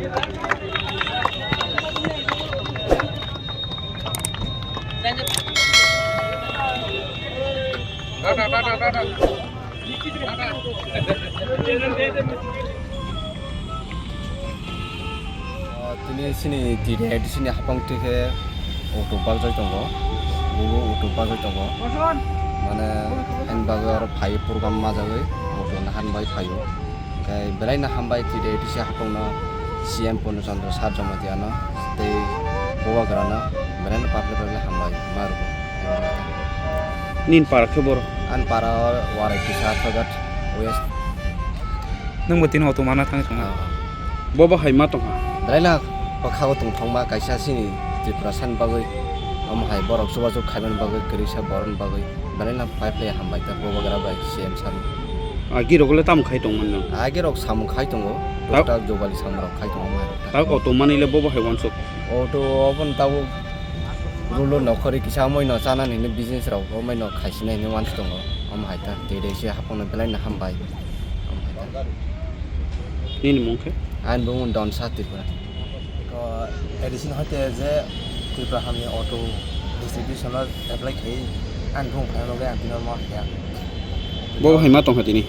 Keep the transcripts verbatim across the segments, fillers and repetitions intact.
Ah, tini sini T D I D C ni hapang twi khe auto baljai tongo, bobo auto baljai tongo, mane haini bagwi oro phai program majagwi auto nahan bai phaio. Khe belai no hambai T D I D C hapang no C M Purno Chandra sir Jamatia no tei Bubagra no belai no paple paple hambai ma rwgo. Nini para khe boro? Ani para o Warai Tisa Thogat West. Nwng bo tini auto mana thang thang. Ah. Bo bo hai ma tongkha? Belai no bwkha o tongthokma kaisa chini Tripura sani bagwi. Omo hai borok chubachu khaimani bagwi kwrwisa borokni bagwi. Belai no pai phlai hambai ta Bubagra bai C M sir no. Agi rok le tamo khai tongmani no? Agi rok samung khai tongo. Tao? Tuktak jogani samung rok khai tongo mai rok ta. Tao auto mani le bo bo hai wansuk? Auto obo no tabuk rulo nokhorwi kisa amoi no chanani hwnwi business rok amoi no khaisinai hwnwi wansuk tongo. Omo hai ta tei rei se hapang no belai no hambai. Omo hai ta. Nini mung khe? Ani bumung Donsa Tripura. Ko A D C ni hoite je Tripura hamni auto distribution o apply khai, ani bumung phaina bagwi ang tini omo kha. Bo hai ma tongkha tini?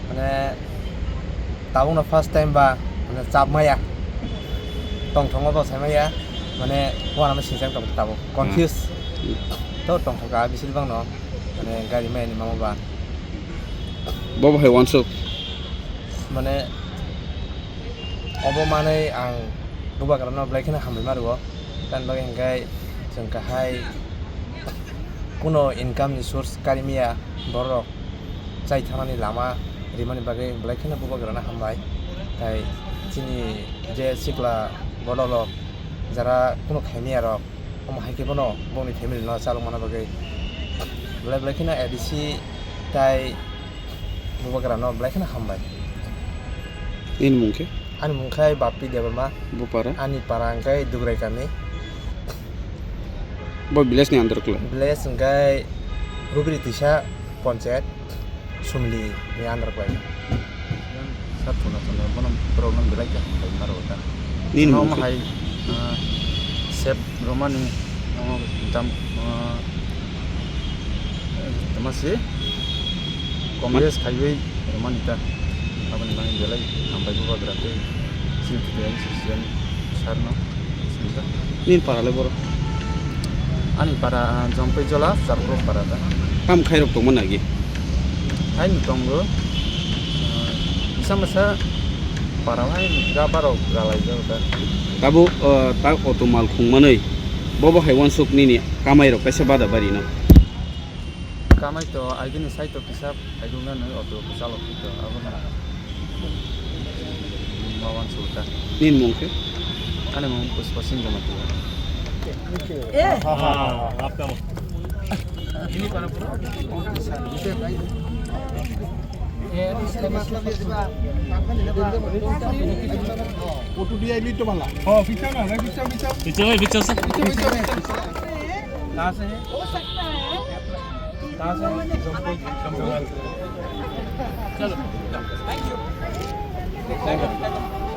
Mane tabuk no first time ba, mane chap maya. Tongthok ma bo sai maya. Mane uanama sinchang tong tabuk. Confuse. Hmm. To tongthok ka bisir bang no. Mane gari maya ni mama ba. Bo bo hai wansuk? Mane obo manwi ang Bubagra no belai kheno hambai ma rwo. Tamni bagwi hwnkhe chwng kahai kuno income ni source kari maya, borok chai thanani lama rimani bagwi belai kheno Bubagra no hambai. Tai chini je sikla borok rok jara kuno khai maya rok, omo hai khe bono bongni family no chalok mana bagwi belai belai kheno A D C tai Bubagra no belai kheno hambai. Nini mung khe? Ani mung khe Bappi Debbarma. Bupara? Ani para hwnkhe Dugrai kami. Bo village ni under khlai? Village hwnkhe Rubiri Tisa Panchayat, Sumli ni under khlai. Sat Purna Chandra bono borok no belai khe hambai ma rwo ta. Nini mung khe? Omo hai, ah, sep romani, omo dam, ah, tama se Congress khaiwi romani ta. Aboni bagwi belai hambai Bubagra tei chini T D I C C M sir no sini ta. Nini para le boro? Ani para, ah, Jompui Jola, Charpro para ta. Kam khairok tongma nagi? Haino tongo. Ah, kisa masa para hai ga barok galai jago ta. Tabuk, ah, tak auto mal khungmanwi bobo hai wansuk nini kamai rok kaisa bada bari no? Kamai to agini sai to kisa Aidung na nang auto kisa lo kito, abo na. Ma wan sulta. Nini mung khe? Ani mung Puspa Singh Jamatia. Auto diya lito bala. Oh, picture na, picture, picture. Picture, picture. Picture, picture. कहाँ से है? हो सकता है। कहाँ से है? जमपुर, जमपुर। चलो। Thank you। Thank you।